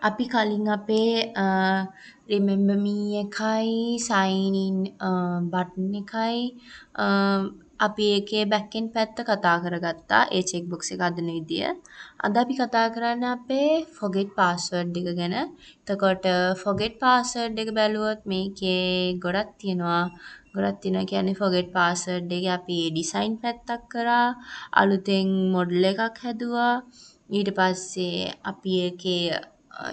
අපි කලින් අපේ රිමෙම්බර් මී එකයි සයින් ඉන් බටන් එකයි අපි ඒකේ බැක් එන්ඩ් පැත්ත කතා කරගත්තා. ඒ චෙක් බොක්ස් එක හදන විදිය. අද අපි කතා කරන්නේ අපේ ෆොගෙට් පාස්වර්ඩ් එක ගැන. එතකොට ෆොගෙට් පාස්වර්ඩ් එක බැලුවොත් මේකේ ගොඩක් තියෙනවා. ගොඩක් තියෙනවා කියන්නේ ෆොගෙට් පාස්වර්ඩ් එකේ අපි ඩිසයින් පැත්තක් කරා, අලුතෙන් මොඩල් එකක් හැදුවා. ඊට පස්සේ අපි ඒකේ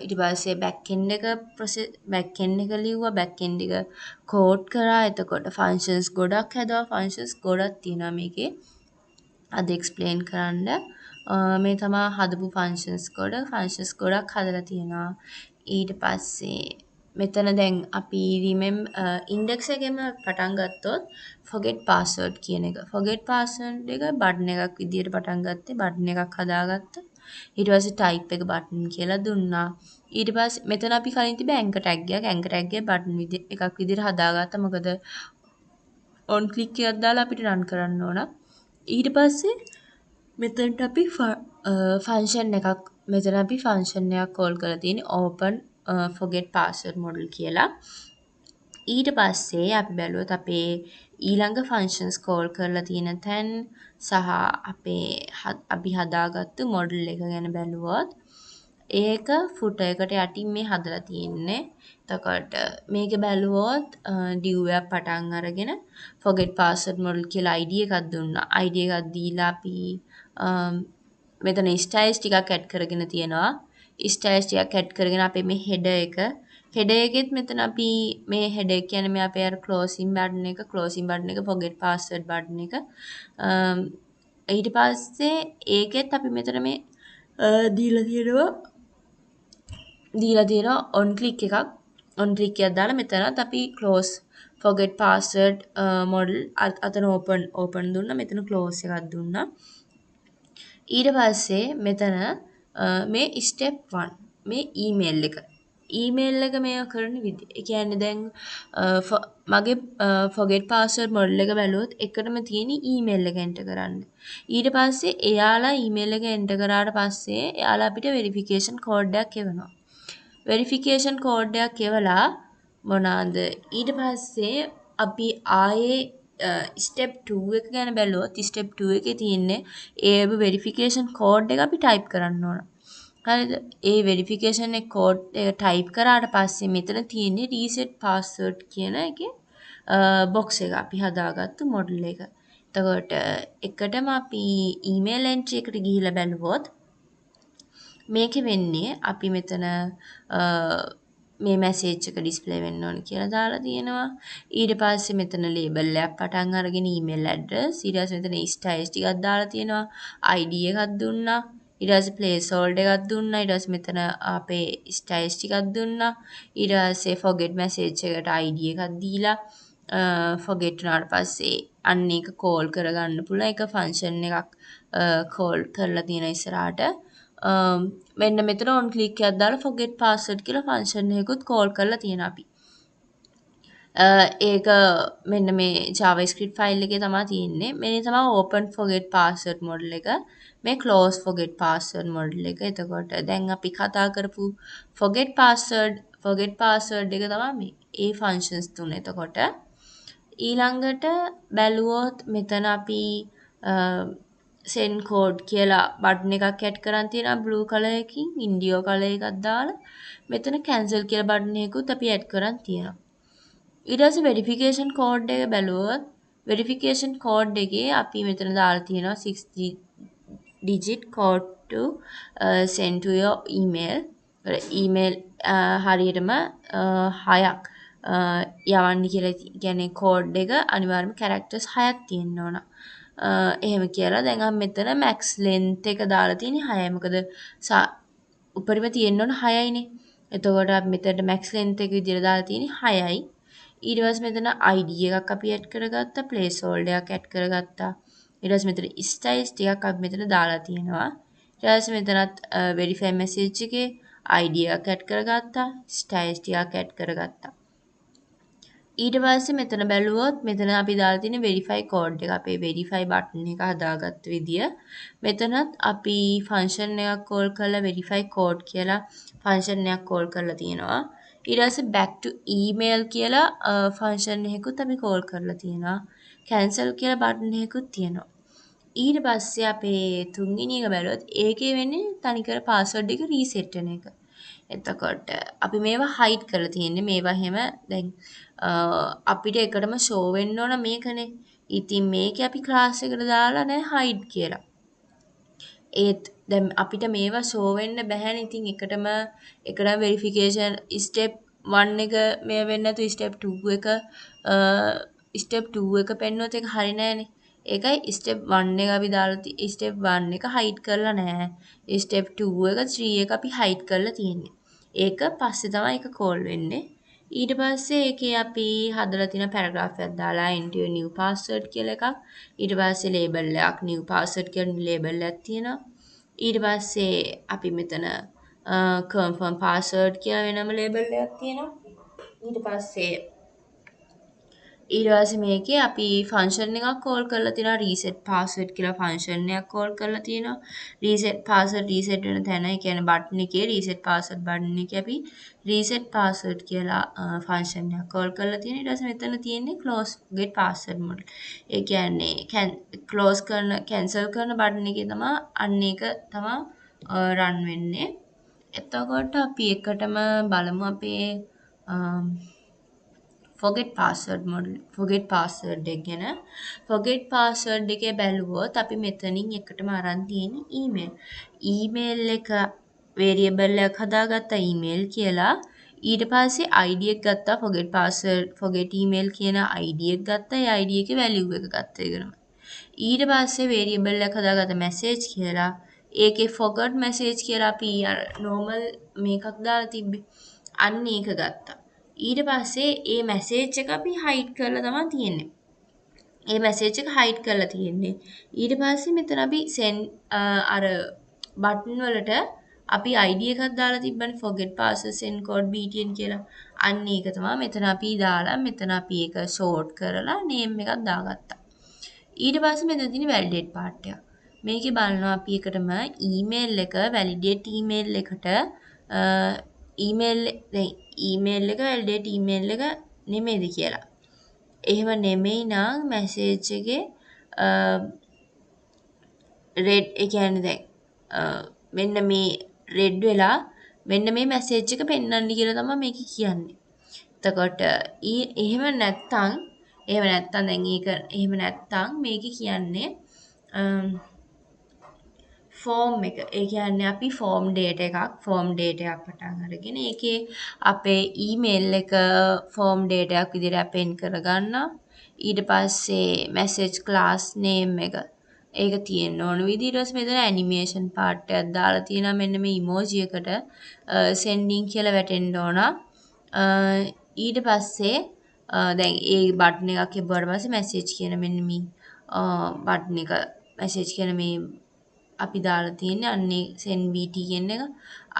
ඊට පස්සේ බැක් එන්ඩ් එක ප්‍රොසෙස් බැක් එන්ඩ් එක ලිව්වා, බැක් එන්ඩ් එක කෝඩ් කරා. එතකොට ෆන්ක්ෂන්ස් ගොඩක් හැදුවා. ෆන්ක්ෂන්ස් ගොඩක් තියෙනවා මේකේ. අද එක්ස්ප්ලේන් කරන්න. මේ තමා හදපු ෆන්ක්ෂන්ස් ගොඩ. ෆන්ක්ෂන්ස් ගොඩක් හදලා තියෙනවා. ඊට පස්සේ මෙතන දැන් අපි ඉන්ඩෙක්ස් එකෙම පටන් ගත්තොත් ෆොගෙට් පාස්වර්ඩ් කියන එක. ෆොගෙට් පාස්වර්ඩ් එක බටන් එකක් විදියට පටන් ගත්තේ. බටන් එකක් හදාගත්තා. ඊට පස්සේ ටයිප් එක බටන් කියලා දුන්නා. ඊට පස්සේ මෙතන අපි කලින් තිබ්බ ඇන්කර් ටැග් එකක්. ඇන්කර් ටැග් එක බටන් එකක් විදියට හදාගත්තා. මොකද ඔන් ක්ලික් එකක් දාලා අපිට රන් කරන්න ඕන. ඊට පස්සේ මෙතනට අපි ෆන්ක්ෂන් එකක් මෙතන අපි ෆන්ක්ෂන් එකක් කෝල් කරලා තියෙන්නේ open forget password model කියලා. ඊට පස්සේ අපි බැලුවොත් අපේ ඊළඟ ෆන්ක්ෂන්ස් කෝල් කරලා තියෙන තැන් සහ අපේ අපි හදාගත්තු මොඩල් එක ගැන බැලුවොත් ඒක ෆුටර් එකට යටින් මේ හදලා තියෙන්නේ. එතකොට මේක බැලුවොත් ඩිව් එකක් පටන් අරගෙන forget password model කියලා ID එකක් දුන්නා. ID එකක් දීලා අපි මෙතන ස්ටයිල්ස් ටිකක් ඇඩ් කරගෙන තියෙනවා. ස්ටයිල්ස් ටිකක් ඇඩ් කරගෙන අපේ මේ හෙඩර් එක හෙඩර් එකෙත් මෙතන අපි මේ හෙඩර් එක කියන්නේ මේ අපේ අර ක්ලෝසින් බටන් එක, ක්ලෝසින් බටන් එක, forget password button එක. ඊට පස්සේ ඒකෙත් අපි මෙතන මේ දීලා තියෙනවා ඔන් ක්ලික් එකක්. ඔන් ක්ලික් එකක් දාලා මෙතනත් අපි ක්ලෝස් forget password model අතන ඕපන් දුන්නා, මෙතන ක්ලෝස් එකක් දුන්නා. ඊට පස්සේ මෙතන මේ ස්ටෙප් 1 මේ ඊමේල් එක. ඊමේල් එක මේ කරන විදිය. ඒ කියන්නේ දැන් මගේ ෆොගෙට් පාස්වර්ඩ් මොඩල් එක බැලුවොත් එකටම තියෙන ඊමේල් එක එන්ටර් කරන්න. ඊට පස්සේ එයාලා ඊමේල් එක එන්ටර් කරාට පස්සේ එයාලා අපිට වෙරිෆිකේෂන් කෝඩ් එකක් එවනවා. වෙරිෆිකේෂන් කෝඩ් එකක් එවලා මොනවාද ඊට පස්සේ අපි ආයේ ස්ටෙප් 2 එක ගැන බැලුවොත් ස්ටෙප් 2 එකේ තියෙන්නේ ඒ වෙරිෆිකේෂන් කෝඩ් එක අපි ටයිප් කරන්න ඕන. හරිද? ඒ වෙරිෆිකේෂන් එක කෝඩ් එක ටයිප් කරාට පස්සේ මෙතන තියෙන්නේ රීසෙට් පාස්වර්ඩ් කියන එකේ බොක්ස් එක අපි හදාගත්තු මොඩල් එක. එතකොට එකටම අපි ඊමේල් එන්ට්‍රි එකට ගිහිල්ලා බැලුවොත් මේකේ වෙන්නේ අපි මෙතන මේ මැසේජ් එක ඩිස්ප්ලේ වෙන්න ඕන කියලා දාලා තියෙනවා. ඊට පස්සේ මෙතන ලේබල් එකක් පටන් අරගෙන ඊමේල් ඇඩ්‍රස්, ඊට පස්සේ මෙතන ස්ටයිල්ස් ටිකක් දාලා තියෙනවා. ID එකක් දුන්නා. ඊට පස්සේ ප්ලේස් හෝල්ඩර් එකක් දුන්නා. ඊට පස්සේ මෙතන අපේ ස්ටයිල්ස් ටිකක් දුන්නා. ඊට පස්සේ ෆොගෙට් මැසේජ් එකට ID එකක් දීලා ෆොගෙට් වුණාට පස්සේ අන්න ඒක කෝල් කරගන්න පුළුවන්. ඒක ෆන්ක්ෂන් එකක් කෝල් කරලා තියෙන ඉස්සරහට. මෙන්න මෙතන ඔන් ක්ලික් එකක් දාලා ෆොගෙට් පාස්වර්ඩ් කියලා ෆන්ක්ෂන් එකකුත් කෝල් කරලා තියෙනවා අපි. ඒක මෙන්න මේ JavaScript file එකේ තමයි තියෙන්නේ. මේ තමයි open forget password model එක. මේ close forget password model එක. එතකොට දැන් අපි කතා කරපු forget password එක තමයි මේ. ඒ ෆන්ක්ෂන්ස් තුන. එතකොට ඊළඟට බැලුවොත් මෙතන අපි send code කියලා බටන් එකක් ඇඩ් කරන් තියෙනවා බ්ලූ කලර් එකකින්, ඉන්ඩියෝ කලර් එකක් දාලා. මෙතන cancel කියලා බටන් එකකුත් අපි ඇඩ් කරන් තියෙනවා. ඊට පස්සේ වෙරිෆිකේෂන් කෝඩ් එක බැලුවොත් වෙරිෆිකේෂන් කෝඩ් එකේ අපි මෙතන දාලා තියෙනවා 6 digit code to send to your email. Email හරියටම 6ක් යවන්න කියලා කියන්නේ කෝඩ් එක අනිවාර්යයෙන්ම කැරක්ටර්ස් 6ක් තියෙන්න ඕන. එහෙම කියලා දැන් අපි මෙතන මැක්ස් ලෙන්ත් එක දාලා තියෙන්නේ 6යි. මොකද උපරිම තියෙන්න ඕන 6යිනේ. එතකොට අපි මෙතනට මැක්ස් ලෙන්ත් එක විදියට දාලා තියෙන්නේ 6යි. ඊට පස්සේ මෙතන ID එකක් අපි ඇඩ් කරගත්තා, ප්ලේස් හෝල්ඩර් එකක් ඇඩ් කරගත්තා. ඊට පස්සේ මෙතන ස්ටයිල්ස් ටිකක් අපි මෙතන දාලා තියෙනවා. ඊට පස්සේ මෙතනත් වෙරිෆයි මැසේජ් එකේ ID එකක් ඇඩ් කරගත්තා, ස්ටයිල්ස් ටිකක් ඇඩ් කරගත්තා. ඊට පස්සේ මෙතන බැලුවොත් මෙතන අපි දාලා තියෙන වෙරිෆයි කෝඩ් එක අපේ වෙරිෆයි බටන් එක හදාගත්ත විදිය. මෙතනත් අපි ෆන්ක්ෂන් එකක් කෝල් කරලා වෙරිෆයි කෝඩ් කියලා ෆන්ක්ෂන් එකක් කෝල් කරලා තියෙනවා. ඊට පස්සේ back to email කියලා ෆන්ක්ෂන් එකකුත් අපි කෝල් කරලා තියෙනවා. කැන්සල් කියලා බටන් එකකුත් තියෙනවා. ඊට පස්සේ අපේ තුන්වෙනි එක බැලුවොත් ඒකේ වෙන්නේ තනිකර පාස්වර්ඩ් එක රීසෙට් වෙන එක. එතකොට අපි මේවා හයිඩ් කරලා තියෙන්නේ. මේවා එහෙම දැන් අපිට එකටම ෂෝ වෙන්න ඕන මේකනේ. ඉතින් මේකේ අපි ක්ලාස් එකට දාලා නෑ හයිඩ් කියලා. ඒත් දැන් අපිට මේවා ෂෝ වෙන්න බැහැනේ. ඉතින් එකටම එකටම වෙරිෆිකේෂන් ස්ටෙප් 1 එක මේ වෙන්නේ නැතුව ස්ටෙප් 2 එක ස්ටෙප් 2 එක පෙන්නුවොත් ඒක හරි නෑනේ. ඒකයි ස්ටෙප් 1 එක අපි දාලා ස්ටෙප් 1 එක හයිඩ් කරලා නෑ. ස්ටෙප් 2 එක 3 එක අපි හයිඩ් කරලා තියෙන්නේ. ඒක පස්සේ තමයි ඒක කෝල් වෙන්නේ. ඊට පස්සේ ඒකේ අපි හදලා තියෙන පැරග්‍රාෆ් එකක් දාලා enter your new password කියලා එකක්. ඊට පස්සේ ලේබල් එකක් new password කියන ලේබල් එකක් තියෙනවා. ඊට පස්සේ අපි මෙතන confirm password කියලා වෙනම ලේබල් එකක් තියෙනවා. ඊට පස්සේ මේකේ අපි ෆන්ක්ෂන් එකක් කෝල් කරලා තියෙනවා රීසෙට් පාස්වර්ඩ් කියලා ෆන්ක්ෂන් එකක් කෝල් කරලා තියෙනවා. රීසෙට් පාස්වර්ඩ් රීසෙට් වෙන තැන, ඒ කියන්නේ බටන් එකේ රීසෙට් පාස්වර්ඩ් බටන් එකේ අපි රීසෙට් පාස්වර්ඩ් කියලා ෆන්ක්ෂන් එකක් කෝල් කරලා තියෙනවා. ඊට පස්සේ මෙතන තියෙන්නේ ක්ලෝස් ෆොගෙට් පාස්වර්ඩ් මොඩල්. ඒ කියන්නේ ක්ලෝස් කරන කැන්සල් කරන බටන් එකේ තමයි අන්න ඒක තමයි රන් වෙන්නේ. එතකොට අපි එකටම බලමු අපේ forget password model forget password එක ගැන. Forget password එකේ බැලුවොත් අපි මෙතනින් එකටම අරන් තියෙන්නේ email. Email එක variable එකක් හදාගත්තා email කියලා. ඊට පස්සේ ID එක ගත්තා forget password forget email කියන ID එක ගත්තා. ඒ ID එකේ value එක ගත්තා ඒකනම. ඊට පස්සේ variable එකක් හදාගත්තා message කියලා. ඒකේ forgot message කියලා අපි අර normal මේකක් දාලා තිබ්බේ. අන්න ඒක ගත්තා. ඊට පස්සේ ඒ මැසේජ් එක අපි හයිඩ් කරලා තමයි තියෙන්නේ. ඒ මැසේජ් එක හයිඩ් කරලා තියෙන්නේ. ඊට පස්සේ මෙතන අපි සෙන්ඩ් අර බටන් වලට අපි ID එකක් දාලා තිබ්බනේ forget password send code btn කියලා. අන්න ඒක තමයි මෙතන අපි දාලා මෙතන අපි ඒක ෂෝට් කරලා නේම් එකක් දාගත්තා. ඊට පස්සේ මෙතන තියෙන වැලිඩේට් පාර්ට් එක. මේකේ බලනවා අපි එකටම ඊමේල් එක වැලිඩේට් ඊමේල් එකට ඊමේල් දැන් ඊමේල් එක වැලිඩේට් ඊමේල් එක නෙමෙයිද කියලා. එහෙම නෙමෙයි නම් මැසේජ් එකේ රෙඩ් ඒ කියන්නේ දැන් මෙන්න මේ රෙඩ් වෙලා මෙන්න මේ මැසේජ් එක පෙන්වන්න කියලා තමයි මේකේ කියන්නේ. එතකොට එහෙම නැත්තම් දැන් ඒක එහෙම නැත්තම් මේකේ කියන්නේ ෆෝම් එක. ඒ කියන්නේ අපි ෆෝම් ඩේටා එකක් පටන් අරගෙන ඒකේ අපේ ඊමේල් එක ෆෝම් ඩේටා එකක් විදිහට ඇපෙන්ඩ් කරගන්නවා. ඊට පස්සේ මැසේජ් ක්ලාස් නේම් එක ඒක තියෙන්න ඕන විදිහ. ඊට පස්සේ මෙතන ඇනිමේෂන් පාර්ට් එකක් දාලා තියෙනවා මෙන්න මේ ඉමෝජි එකට සෙන්ඩින් කියලා වැටෙන්න ඕන. ඊට පස්සේ දැන් ඒ බටන් එකක් එබුවට පස්සේ මැසේජ් කියන මෙන්න මේ බටන් එක මැසේජ් කියන මේ අපි දාලා තියෙන්නේ අන්න ඒ send bt කියන එක.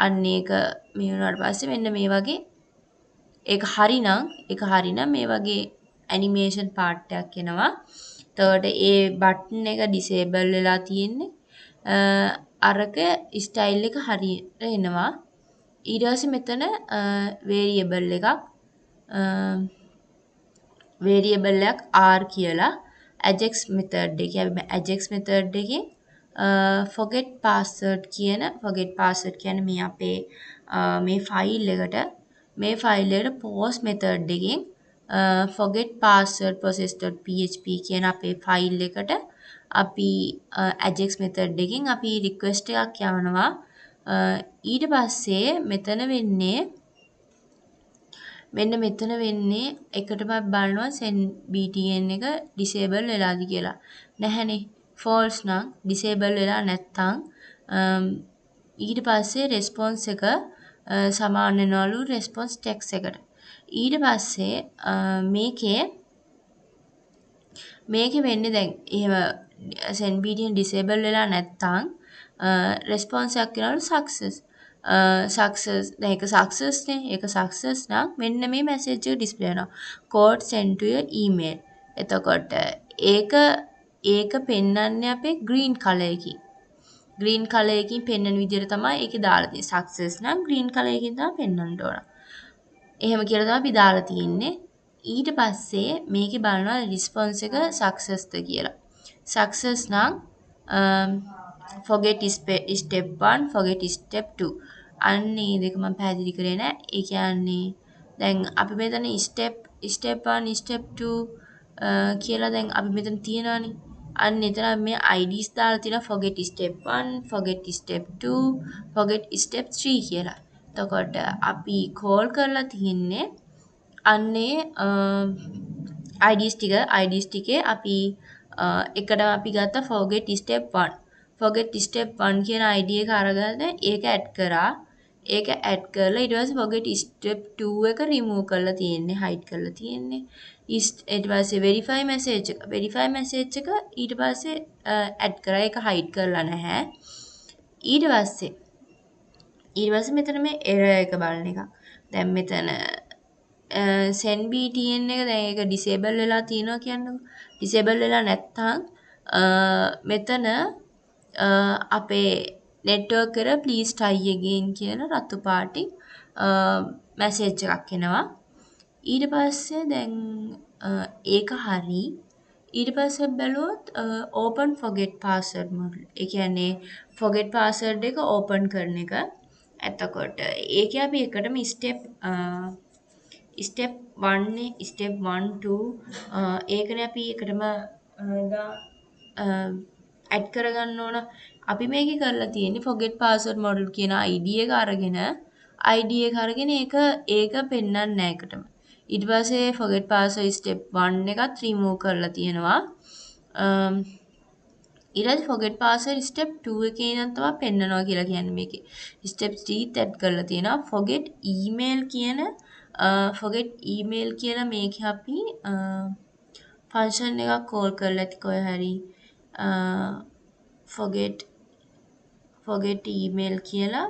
අන්න ඒක මේ වුණාට පස්සේ මෙන්න මේ වගේ ඒක හරිනම් මේ වගේ ඇනිමේෂන් පාර්ට් එකක් එනවා. එතකොට ඒ බටන් එක ඩිසේබල් වෙලා තියෙන්නේ. අරක ස්ටයිල් එක හරියට එනවා. ඊට පස්සේ මෙතන වේරියබල් එකක් r කියලා Ajax method එකේ අපි Ajax method එකෙන් forget password කියන forget password කියන්නේ මේ අපේ මේ ෆයිල් එකට post method එකෙන් forget password process.php කියන අපේ ෆයිල් එකට අපි Ajax method එකෙන් අපි රික්වෙස්ට් එකක් යවනවා. ඊට පස්සේ මෙතන වෙන්නේ මෙන්න මෙතන වෙන්නේ එකටම අපි බලනවා send btn එක disable වෙලාද කියලා. නැහැනේ. False නම් disable වෙලා නැත්තම් ඊට පස්සේ response එක සමාන වෙනවලු response text එකට. ඊට පස්සේ මේකේ මේකේ වෙන්නේ දැන් එහෙම send btn disable වෙලා නැත්තම් response එකක් එනවලු success. සක්සස්, දැන් ඒක සක්සස් නේ. ඒක සක්සස් නම් මෙන්න මේ මැසේජ් එක ඩිස්ප්ලේ වෙනවා. Code send to your email. එතකොට ඒක පෙන්වන්නේ අපේ ග්‍රීන් කලර් එකකින්. ග්‍රීන් කලර් එකකින් පෙන්වන විදිහට තමයි ඒකේ දාලා තියෙන්නේ. සක්සස් නම් ග්‍රීන් කලර් එකකින් තමයි පෙන්වන්න ඕන. එහෙම කියලා තමයි අපි දාලා තියෙන්නේ. ඊට පස්සේ මේකේ බලනවා රිස්පොන්ස් එක සක්සස්ද කියලා. සක්සස් නම් forget step 1, forget step 2. අන්න මේ දෙක මම පැහැදිලි කරේ නෑ. ඒ කියන්නේ දැන් අපි මෙතන ස්ටෙප් 1, ස්ටෙප් 2 කියලා දැන් අපි මෙතන තියෙනවානේ. අන්න එතන මේ IDs දාලා තියෙනවා forget step 1, forget step 2, forget step 3 කියලා. එතකොට අපි කෝල් කරලා තියෙන්නේ අන්නේ IDs ටික, IDs ටිකේ අපි එකටම අපි ගත්ත forget step 1. Forget step 1 කියන ID එක අරගෙන ඒක ඇඩ් කරා. ඒක ඇඩ් කරලා ඊට පස්සේ forget step 2 එක remove කරලා තියෙන්නේ, hide කරලා තියෙන්නේ. ඊට පස්සේ verify message එක, verify message එක ඊට පස්සේ ඇඩ් කරා. ඒක hide කරලා නැහැ. ඊට පස්සේ මෙතන මේ error එක බලන එක. දැන් මෙතන send btn එක දැන් ඒක disable වෙලා තියෙනවා කියන්නකෝ. disable වෙලා නැත්තම් මෙතන අපේ network එක please try again කියන රතු පාටින් මැසේජ් එකක් එනවා. ඊට පස්සේ දැන් ඒක හරි. ඊට පස්සේ බැලුවොත් open forget password model. ඒ කියන්නේ forget password එක open කරන එක. එතකොට ඒකේ අපි එකටම ස්ටෙප් 1 නේ, ස්ටෙප් 1 2 ඒකනේ අපි එකටම ඇඩ් කරගන්න ඕන. අපි මේකේ කරලා තියෙන්නේ forget password model කියන ID එක අරගෙන, ID එක අරගෙන ඒක පෙන්වන්නේ නැහැ එකටම. ඊට පස්සේ forget password step 1 එකත් remove කරලා තියෙනවා. ඊට පස්සේ forget password step 2 එකේ ඉඳන් තමයි පෙන්නනවා කියලා කියන්නේ මේකේ. Step 3 add කරලා තියෙනවා. Forget email කියන, forget email කියලා මේකේ අපි ෆන්ක්ෂන් එකක් කෝල් කරලා ඇති කොහේ හරි. Forget email කියලා.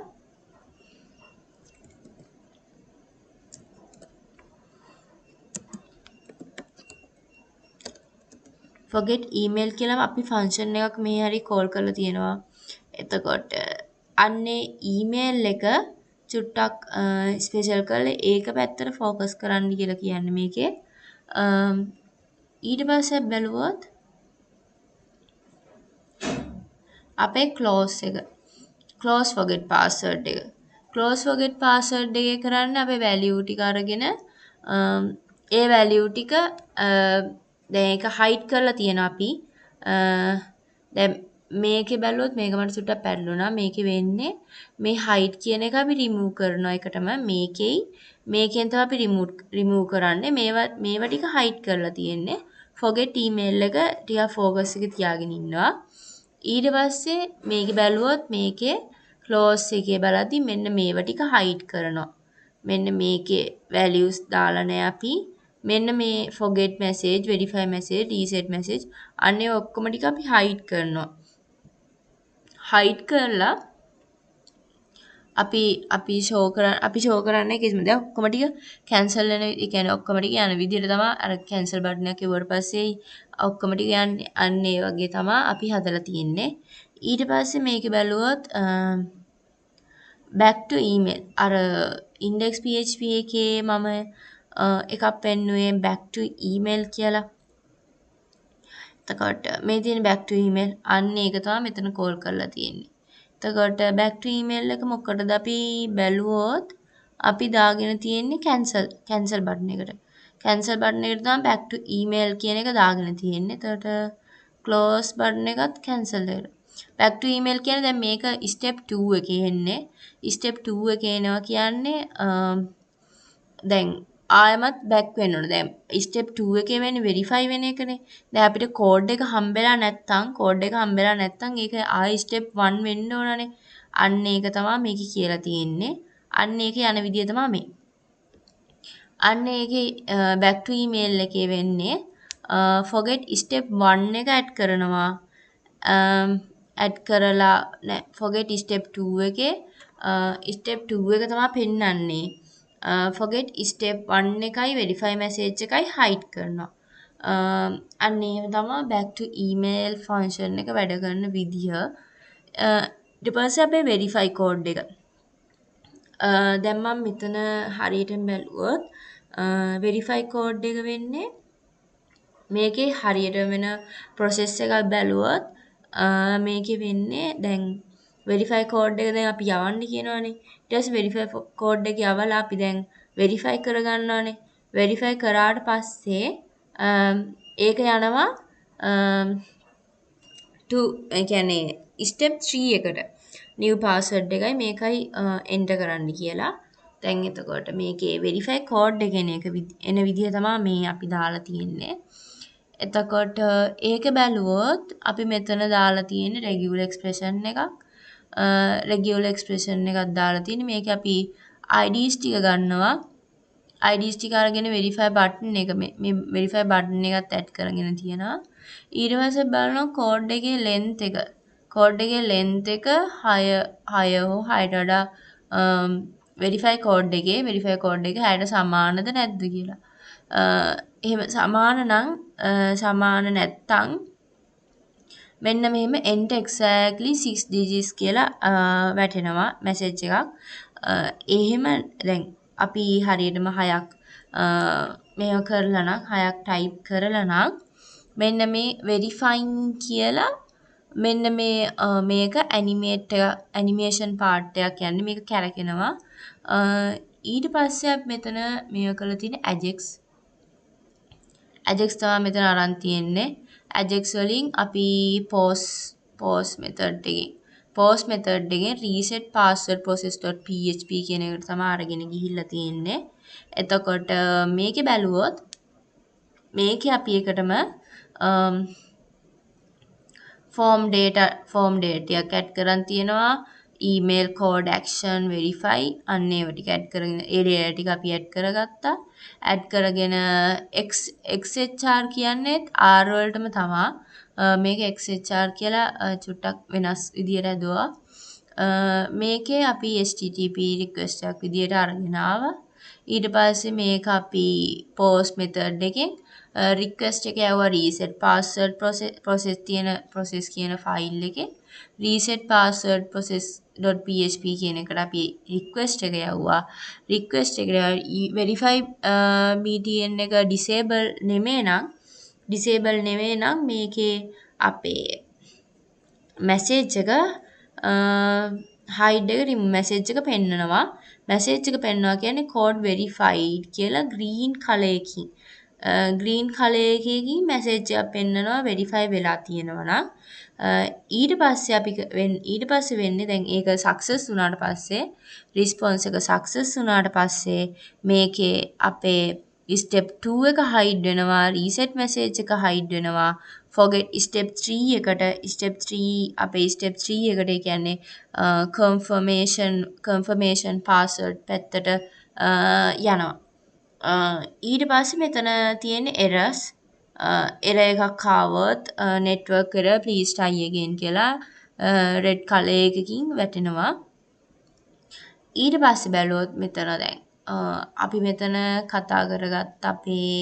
Forget email කියලා අපි ෆන්ක්ෂන් එකක් මේ හරි කෝල් කරලා තියෙනවා. එතකොට අන්නේ email එක චුට්ටක් ස්පෙෂල් කරලා ඒක පැත්තට ෆෝකස් කරන්න කියලා කියන්නේ මේකේ. ඊට පස්සේ බැලුවොත් අපේ ක්ලෝස් එක, ක්ලෝස් forget password එක. ක්ලෝස් forget password එකේ කරන්නේ අපේ වැලියු ටික අරගෙන ඒ වැලියු ටික දැන් ඒක හයිඩ් කරලා තියෙනවා අපි. දැන් මේකේ බැලුවොත් මේක මට චුට්ටක් පැටලුණා. මේකේ වෙන්නේ මේ හයිඩ් කියන එක අපි රිමූව් කරනවා එකටම. මේකෙන් තමයි අපි රිමූව් කරන්නේ. මේවා ටික හයිඩ් කරලා තියෙන්නේ. forget email එක ටිකක් ෆෝකස් එකේ තියාගෙන ඉන්නවා. ඊට පස්සේ මේකේ බැලුවොත් මේකේ ක්ලෝස් එකේ බලද්දි මෙන්න මේවා ටික හයිඩ් කරනවා. මෙන්න මේකේ වැලියුස් දාලා නෑ අපි. මෙන්න මේ forget message, verify message, reset message අන්න ඒ ඔක්කොම ටික අපි හයිඩ් කරනවා. හයිඩ් කරලා අපි ෂෝ කරන්න, අපි ෂෝ කරන්නේ කිසිම දෙයක් ඔක්කොම ටික කැන්සල් වෙන, ඒ කියන්නේ ඔක්කොම ටික යන විදිහට තමයි අර කැන්සල් බටන් එක කිව්වට පස්සේ ඔක්කොම ටික යන්නේ. අන්න ඒ වගේ තමයි අපි හදලා තියෙන්නේ. ඊට පස්සේ මේකේ බැලුවොත් back to email, අර index php එකේ මම එකක් පෙන්නුවේ back to email කියලා. එතකොට මේ තියෙන back to email අන්න ඒක තමයි මෙතන කෝල් කරලා තියෙන්නේ. එතකොට back to email එක මොකටද අපි බැලුවොත් අපි දාගෙන තියෙන්නේ cancel button එකට. Cancel button එකට තමයි back to email කියන එක දාගෙන තියෙන්නේ. එතකොට close button එකත් cancel එකට. Back to email කියන්නේ දැන් මේක step 2 එකේ එන්නේ. Step 2 එකේ එනවා කියන්නේ දැන් ආයෙමත් බැක් වෙන්න ඕන. දැන් ස්ටෙප් 2 එකේ වෙන්නේ වෙරිෆයි වෙන එකනේ. දැන් අපිට කෝඩ් එක හම්බෙලා නැත්තම්, කෝඩ් එක හම්බෙලා නැත්තම් ඒක ආයෙ ස්ටෙප් 1 වෙන්න ඕනනේ. අන්න ඒක තමයි මේකේ කියලා තියෙන්නේ. අන්න ඒක යන විදිය තමයි මේ. අන්න ඒකේ බැක් ටු ඊමේල් එකේ වෙන්නේ forget step 1 එක ඇඩ් කරනවා. ඇඩ් කරලා නෑ, forget step 2 එකේ ස්ටෙප් 2 එක තමයි පෙන්වන්නේ. Forget step 1 එකයි verify message එකයි hide කරනවා. අන්න එහෙම තමයි back to email function එක වැඩ කරන විදිය. ඊට පස්සේ අපේ verify code එක. දැන් මම මෙතන හරියටම බැලුවොත් verify code එක වෙන්නේ මේකේ හරියටම වෙන process එකක් බැලුවොත් මේකේ වෙන්නේ දැන් verify code එක දැන් අපි යවන්න කියනවනේ. ඊට පස්සේ verify code එක යවලා අපි දැන් verify කරගන්නවනේ. Verify කරාට පස්සේ ඒක යනවා to ඒ කියන්නේ step 3 එකට new password එකයි මේකයි enter කරන්න කියලා. දැන් එතකොට මේකේ verify code එක එන එක එන විදිය තමයි මේ අපි දාලා තියෙන්නේ. එතකොට ඒක බැලුවොත් අපි මෙතන දාලා තියෙන්නේ regular expression එකක්. Regular expression එකක් දාලා තියෙන්නේ. මේක අපි IDs ටික ගන්නවා. IDs ටික අරගෙන verify button එක මේ verify button එකත් ඇඩ් කරගෙන තියෙනවා. ඊට පස්සේ බලනවා කෝඩ් එකේ length එක. කෝඩ් එකේ length එක 6 6 හෝ 6ට වඩා verify code එකේ verify code එක 6ට සමානද නැද්ද කියලා. එහෙම සමාන නම් සමාන නැත්තම් මෙන්න මෙහෙම enter exactly 6 digits කියලා වැටෙනවා මැසේජ් එකක්. එහෙම දැන් අපි හරියටම 6ක් මෙහෙම කරලා නම් 6ක් ටයිප් කරලා නම් මෙන්න මේ verifying කියලා මෙන්න මේ මේක ඇනිමේට් එක ඇනිමේෂන් පාර්ට් එකක් යන්නේ මේක කැරකෙනවා. ඊට පස්සේ අපි මෙතන මේක කරලා තියෙන Ajax Ajax තමයි මෙතන අරන් තියෙන්නේ. Ajax වලින් අපි post method එකෙන් post method එකෙන් reset password process.php කියන එකට තමයි අරගෙන ගිහිල්ලා තියෙන්නේ. එතකොට මේකේ බැලුවොත් මේකේ අපි එකටම form data එකක් ඇඩ් කරන් තියෙනවා. Email code action verify අන්න ඒව ටික ඇඩ් කරගෙන ඒ data ටික අපි ඇඩ් කරගත්තා. ඇඩ් කරගෙන XHR කියන්නේත් R වලටම තමා. මේක XHR කියලා චුට්ටක් වෙනස් විදියට ඇදුවා. මේකේ අපි HTTP request එකක් විදියට අරගෙන ආවා. ඊට පස්සේ මේක අපි post method එකෙන් request එක යවුවා reset password process තියෙන process කියන ෆයිල් එකේ reset password process.php කියන එකට අපි request එක යවුවා. Request එකට verify btn එක disable නෙමෙයි නම් disable නෙමෙයි නම් මේකේ අපේ මැසේජ් එක hide එක remove message එක පෙන්නනවා. මැසේජ් එක පෙන්නවා කියන්නේ code verified කියලා green color එකකින් ග්‍රීන් කලර් එකකින් මැසේජ් එකක් පෙන්නනවා වෙරිෆයි වෙලා තියෙනවා නම්. ඊට පස්සේ අපි ඊට පස්සේ වෙන්නේ දැන් ඒක සක්සස් වුණාට පස්සේ රිස්පොන්ස් එක සක්සස් වුණාට පස්සේ මේකේ අපේ ස්ටෙප් 2 එක හයිඩ් වෙනවා, රීසෙට් මැසේජ් එක හයිඩ් වෙනවා. Forget step 3 එකට ස්ටෙප් 3 අපේ ස්ටෙප් 3 එකට ඒ කියන්නේ කන්ෆර්මේෂන් පාස්වර්ඩ් පැත්තට යනවා. ඊට පස්සේ මෙතන තියෙන එරර්ස් එරර් එකක් ආවොත් network error, please try again කියලා රෙඩ් කලර් එකකින් වැටෙනවා. ඊට පස්සේ බැලුවොත් මෙතන දැන් අපි මෙතන කතා කරගත්ත අපේ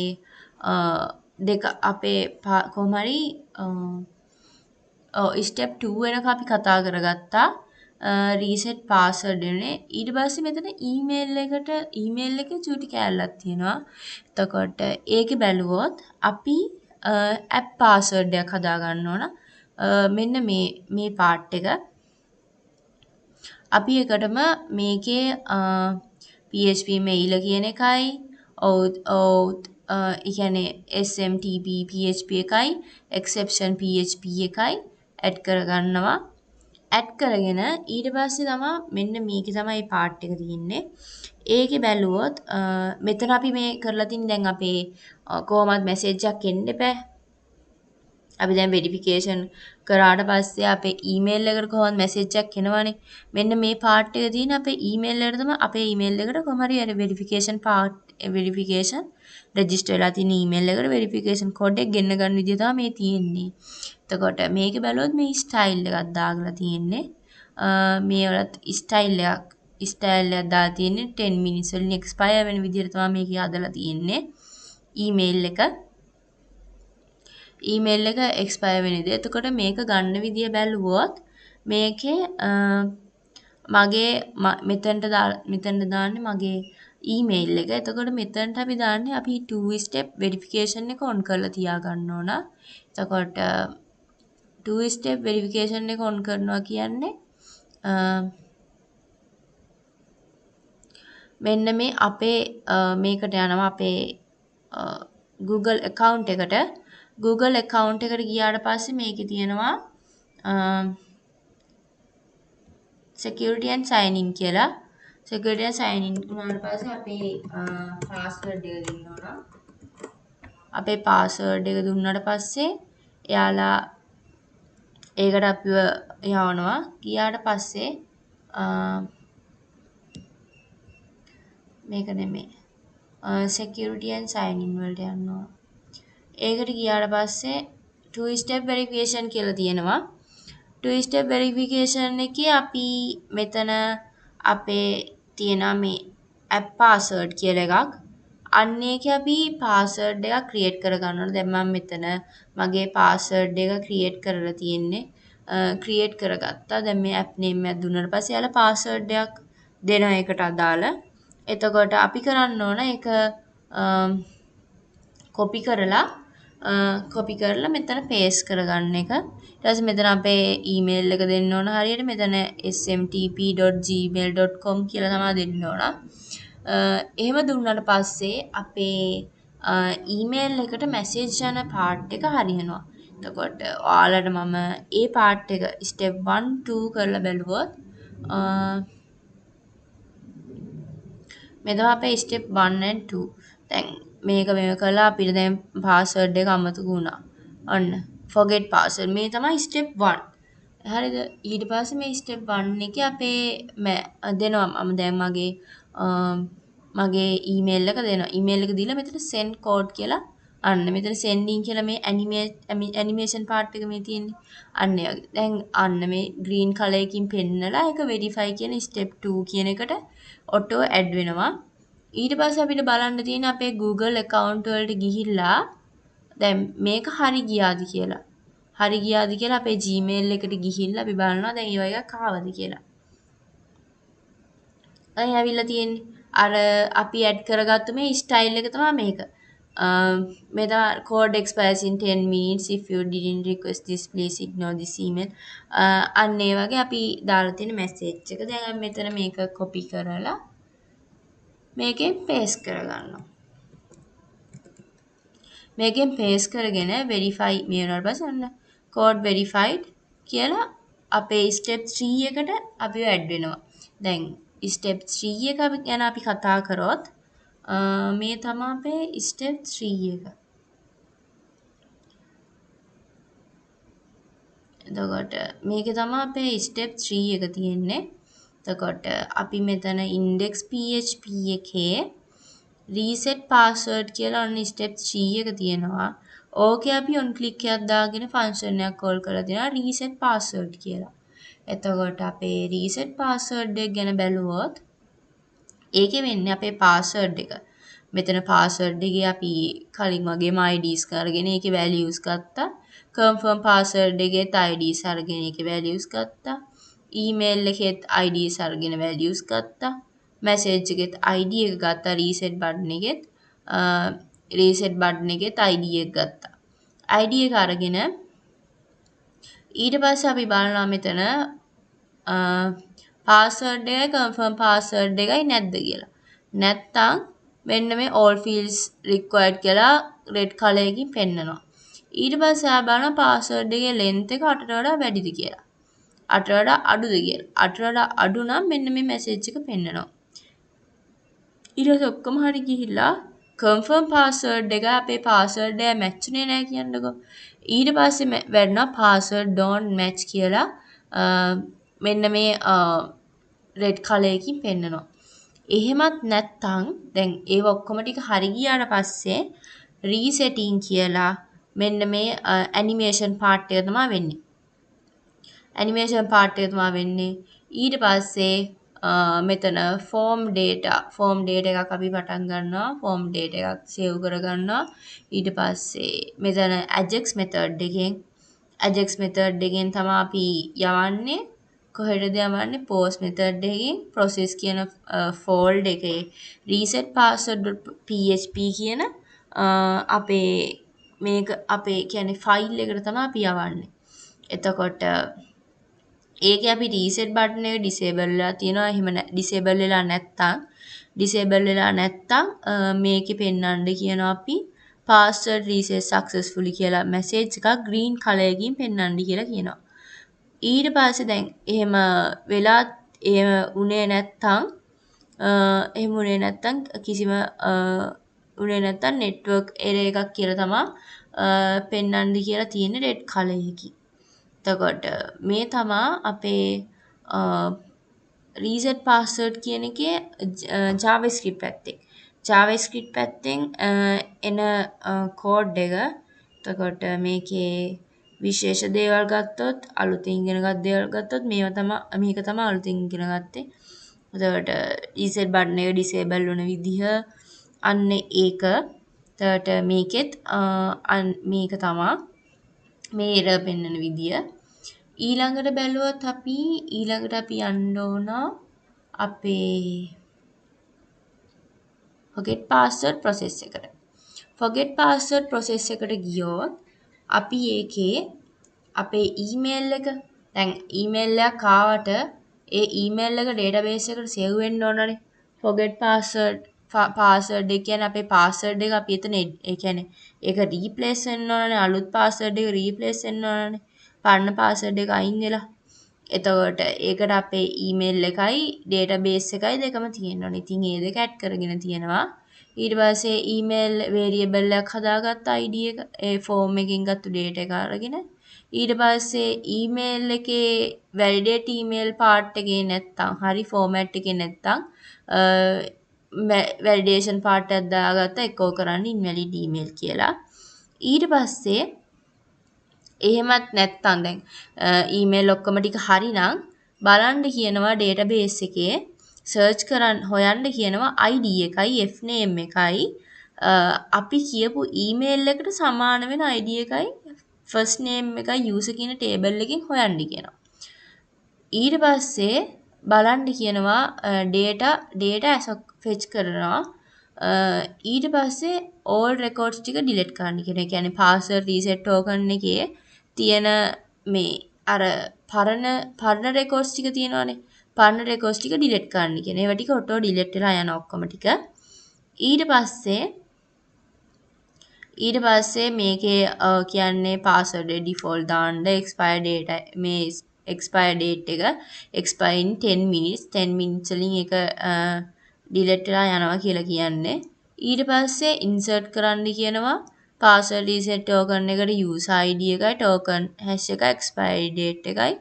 දෙක අපේ කොහොම හරි ඔව් ස්ටෙප් 2 වෙනකන් අපි කතා කරගත්තා රීසෙට් පාස්වර්ඩ් එන්නේ. ඊට පස්සේ මෙතන ඊමේල් එකට ඊමේල් එකේ චූටි කෑල්ලක් තියෙනවා. එතකොට ඒකේ බැලුවොත් අපි ඇප් පාස්වර්ඩ් එකක් හදා ගන්න ඕන. මෙන්න මේ මේ පාර්ට් එක අපි එකටම මේකේ PHP mailer කියන එකයි auth auth ඒ කියන්නේ SMTP PHP එකයි exception PHP එකයි ඇඩ් කරගන්නවා. ඇඩ් කරගෙන ඊට පස්සේ තමා මෙන්න මේකේ තමයි මේ පාර්ට් එක තියෙන්නේ. ඒකේ බැලුවොත් මෙතන අපි මේ කරලා තින්නේ දැන් අපේ කොහොමත් මැසේජ් එකක් එන්න එපා. අපි දැන් වෙරිෆිකේෂන් කරාට පස්සේ අපේ ඊමේල් එකට කොහොමද මැසේජ් එකක් එනවනේ. මෙන්න මේ පාර්ට් එක තියෙන අපේ ඊමේල් එකට තමයි අපේ ඊමේල් එකට කොහොම හරි අර වෙරිෆිකේෂන් පාර්ට් වෙරිෆිකේෂන් රෙජිස්ටර් වෙලා තියෙන ඊමේල් එකට වෙරිෆිකේෂන් කෝඩ් එක ගෙන්න ගන්න විදිය තමයි මේ තියෙන්නේ. එතකොට මේක බැලුවොත් මේ ස්ටයිල් එකක් දාලා තියෙන්නේ. මේ වලත් ස්ටයිල් එකක් දාලා තියෙන්නේ 10 minutes වලින් එක්ස්පයර් වෙන විදිහට තමයි මේකේ හදලා තියෙන්නේ. ඊමේල් එක එක්ස්පයර් වෙන විදිහ. එතකොට මේක ගන්න විදිය බැලුවොත් මේකේ මගේ මෙතනට දාන්නේ මගේ ඊමේල් එක. එතකොට මෙතනට අපි දාන්නේ අපි 2 step verification එක ඔන් කරලා තියාගන්න ඕන. එතකොට 2 step verification එක ඔන් කරනවා කියන්නේ මෙන්න මේ අපේ මේකට යනවා අපේ Google account එකට. Google account එකට ගියාට පස්සේ මේකේ තියෙනවා security and sign in කියලා. Security and sign in වුණාට පස්සේ අපේ password එක දෙන්න ඕන. අපේ password එක දුන්නාට පස්සේ එයාලා ඒකට අපිව යවනවා. ගියාට පස්සේ මේක නෙමෙයි. Security and sign in වලට යන්න ඕන. ඒකට ගියාට පස්සේ two step verification කියලා තියෙනවා. Two step verification එකේ අපි මෙතන අපේ තියෙනවා මේ app password කියලා එකක්. අන්න ඒකේ අපි password එකක් create කරගන්න ඕන. දැන් මම මෙතන මගේ password එක create කරලා තියෙන්නේ. Create කරගත්තා. දැන් මේ app name එකක් දුන්නාට පස්සේ එයාලා password එකක් දෙනවා ඒකට අදාළ. එතකොට අපි කරන්න ඕන ඒක කොපි කරලා මෙතන පේස්ට් කරගන්න එක. ඊට පස්සේ මෙතන අපේ ඊමේල් එක දෙන්න ඕන හරියට. මෙතන smtp.gmail.com කියලා තමයි දෙන්න ඕන. එහෙම දුන්නාට පස්සේ අපේ ඊමේල් එකට මැසේජ් යන පාර්ට් එක හරියනවා. එතකොට ඔයාලට මම ඒ පාර්ට් එක ස්ටෙප් 1 2 කරලා බැලුවොත් මේ තමයි අපේ ස්ටෙප් 1 and 2. දැන් මේක මෙහෙම කළා අපිට දැන් පාස්වර්ඩ් එක අමතක වුණා. ඔන්න forget password මේ තමයි ස්ටෙප් 1. හරිද? ඊට පස්සේ මේ ස්ටෙප් 1 එකේ අපේ දෙනවා මම දැන් මගේ ඊමේල් එක දෙනවා. ඊමේල් එක දීලා මෙතන send code කියලා අන්න මෙතන sending කියලා මේ ඇනිමේෂන් පාර්ට් එක මේ තියෙන්නේ. අන්න ඒ වගේ. දැන් අන්න මේ ග්‍රීන් කලර් එකකින් පෙන්නලා ඒක වෙරිෆයි කියන ස්ටෙප් 2 කියන එකට ඔටෝ ඇඩ් වෙනවා. ඊට පස්සේ අපිට බලන්න තියෙන අපේ Google account වලට ගිහිල්ලා දැන් මේක හරි ගියාද කියලා. හරි ගියාද කියලා අපේ Gmail එකට ගිහිල්ලා අපි බලනවා දැන් ඒ වගේ එකක් ආවද කියලා. දැන් ඇවිල්ලා තියෙන්නේ අර අපි ඇඩ් කරගත්තු මේ ස්ටයිල් එක තමයි මේක. මේ තමයි code expires in 10 minutes if you didn't request this please ignore this email. අන්න ඒ වගේ අපි දාලා තියෙන මැසේජ් එක. දැන් අපි මෙතන මේක කොපි කරලා මේකෙන් පේස්ට් කරගන්නවා. මේකෙන් පේස්ට් කරගෙන වෙරිෆයි මේ වුණාට පස්සේ ඔන්න code verified කියලා අපේ ස්ටෙප් 3 එකට අපිව ඇඩ් වෙනවා. දැන් ස්ටෙප් 3 එක ගැන අපි කතා කරොත් මේ තමයි අපේ ස්ටෙප් 3 එක. එතකොට මේකේ තමයි අපේ ස්ටෙප් 3 එක තියෙන්නේ. එතකොට අපි මෙතන index php එකේ reset password කියලා ඔන්න ස්ටෙප් 3 එක තියෙනවා. ඕකේ අපි on click එකක් දාගෙන ෆන්ක්ෂන් එකක් කෝල් කරලා දෙනවා reset password කියලා. එතකොට අපේ reset password එක ගැන බැලුවොත් ඒකේ වෙන්නේ අපේ password එක. මෙතන password එකේ අපි කලින් වගේම IDs අරගෙන ඒකේ values ගත්තා. Confirm password එකේත් IDs අරගෙන ඒකේ values ගත්තා. Email එකේත් IDs අරගෙන values ගත්තා. Message එකේත් ID එක ගත්තා. Reset button එකේත් reset button එකේත් ID එක ගත්තා. ID එක අරගෙන ඊට පස්සේ අපි බලනවා මෙතන password එකයි confirm password එකයි නැද්ද කියලා. නැත්තම් මෙන්න මේ all fields required කියලා red color එකකින් පෙන්නනවා. ඊට පස්සේ ආ බලනවා password එකේ length එක 8ට වඩා වැඩිද කියලා. 8ට වඩා අඩුද කියලා. 8ට වඩා අඩු නම් මෙන්න මේ මැසේජ් එක පෙන්නනවා. ඊට පස්සේ ඔක්කොම හරි ගිහිල්ලා confirm password එක අපේ password එක match උනේ නෑ කියන්නකෝ. ඊට පස්සේ වැටෙනවා password don't match කියලා මෙන්න මේ red color එකකින් පෙන්නනවා. එහෙමත් නැත්තම් දැන් ඒව ඔක්කොම ටික හරි ගියාට පස්සේ resetting කියලා මෙන්න මේ ඇනිමේෂන් පාර්ට් එක තමයි වෙන්නේ. ඇනිමේෂන් පාර්ට් එක තමයි වෙන්නේ. ඊට පස්සේ මෙතන ෆෝම් ඩේටා එකක් අපි පටන් ගන්නවා. ෆෝම් ඩේටා එකක් සේව් කරගන්නවා. ඊට පස්සේ මෙතන Ajax method එකෙන් තමයි අපි යවන්නේ. කොහෙටද යවන්නේ? පෝස්ට් මෙතඩ් එකකින් process කියන ෆෝල්ඩර් එකේ reset password.php කියන අපේ මේක අපේ කියන්නේ ෆයිල් එකට තමයි අපි යවන්නේ. එතකොට ඒකේ අපි රීසෙට් බටන් එක ඩිසේබල් වෙලා තියෙනවා. එහෙම ඩිසේබල් වෙලා නැත්තම් මේකේ පෙන්වන්න කියනවා අපි password reset successfully කියලා මැසේජ් එකක් ග්‍රීන් කලර් එකකින් පෙන්වන්න කියලා කියනවා. ඊට පස්සේ දැන් එහෙම වෙලා එහෙම උනේ නැත්තම් කිසිම උනේ නැත්තම් නෙට්වර්ක් එරර් එකක් කියලා තමා පෙන්වන්න කියලා තියෙන රෙඩ් කලර් එකකින්. එතකොට මේ තමා අපේ රීසෙට් පාස්වර්ඩ් කියන එකේ JavaScript පැත්තෙන්. JavaScript පැත්තෙන් එන කෝඩ් එක. එතකොට මේකේ විශේෂ දේවල් ගත්තොත් අලුතින් ඉගෙන ගත් දේවල් ගත්තොත් මේවා තමා මේක තමා අලුතින් ඉගෙන ගත්තේ. එතකොට රීසෙට් බටන් එක ඩිසේබල් වුණ විදිහ අන්න ඒක. එතකොට මේකෙත් මේක තමා මේ එරර් පෙන්වන විදිය. ඊළඟට බැලුවොත් අපි ඊළඟට අපි යන්න ඕන අපේ forget password process එකට. forget password process එකට ගියොත් අපි ඒකේ අපේ ඊමේල් එක දැන් ඊමේල් එකක් ආවට ඒ ඊමේල් එක ඩේටාබේස් එකට සේව් වෙන්න ඕනනේ. forget password password එක කියන්නේ අපේ පාස්වර්ඩ් එක අපි එතන ඒ කියන්නේ ඒක රීප්ලේස් වෙන්න ඕනනේ. අලුත් පාස්වර්ඩ් එක රීප්ලේස් වෙන්න ඕනනේ. පරණ පාස්වර්ඩ් එක අයින් වෙලා. එතකොට ඒකට අපේ ඊමේල් එකයි ඩේටාබේස් එකයි දෙකම තියෙන්න ඕනේ. ඉතින් ඒ දෙක ඇඩ් කරගෙන තියෙනවා. ඊට පස්සේ ඊමේල් වේරියබල් එකක් හදාගත්ත ID එක ඒ ෆෝම් එකකින් ගත්ත ඩේටා එක අරගෙන ඊට පස්සේ ඊමේල් එකේ වැලිඩේට් ඊමේල් පාර්ට් එකේ නැත්තම් හරි ෆෝමැට් එකේ නැත්තම් වැලිඩේෂන් පාර්ට් එකක් දාගත්තා එකෝ කරන්න ඉන්වැලිඩ් ඊමේල් කියලා. ඊට පස්සේ එහෙමත් නැත්තම් දැන් ඊමේල් ඔක්කොම ටික හරිනම් බලන්න කියනවා ඩේටාබේස් එකේ සර්ච් කරන් හොයන්න කියනවා ID එකයි Fname එකයි අපි කියපු ඊමේල් එකට සමාන වෙන ID එකයි ෆස්ට් නේම් එකයි යූසර් කියන ටේබල් එකෙන් හොයන්න කියනවා. ඊට පස්සේ බලන්න කියනවා ඩේටා ෆෙච් කරනවා. ඊට පස්සේ ඕල් රෙකෝඩ්ස් ටික ඩිලීට් කරන්න කියනවා. ඒ කියන්නේ පාස්වර්ඩ් රීසෙට් ටෝකන් එකේ තියෙන මේ අර පරණ රෙකෝඩ්ස් ටික තියෙනවානේ. පරණ රෙකෝඩ්ස් ටික ඩිලීට් කරන්න කියන. ඒවා ටික ඔටෝ ඩිලීට් වෙලා යනවා ඔක්කොම ටික. ඊට පස්සේ මේකේ කියන්නේ පාස්වර්ඩ් එක ඩිෆෝල්ට් දාන්න, එක්ස්පයර් ඩේට් මේ එක්ස්පයර් ඩේට් එක එක්ස්පයර් ඉන් 10 minutes 10 minutes වලින් ඒක ඩිලීට් වෙලා යනවා කියලා කියන්නේ. ඊට පස්සේ ඉන්සර්ට් කරන්න කියනවා පාස්වර්ඩ් රීසෙට් ටෝකන් එකට යූසර් ID එකයි ටෝකන් හැෂ් එකයි එක්ස්පයරි ඩේට් එකයි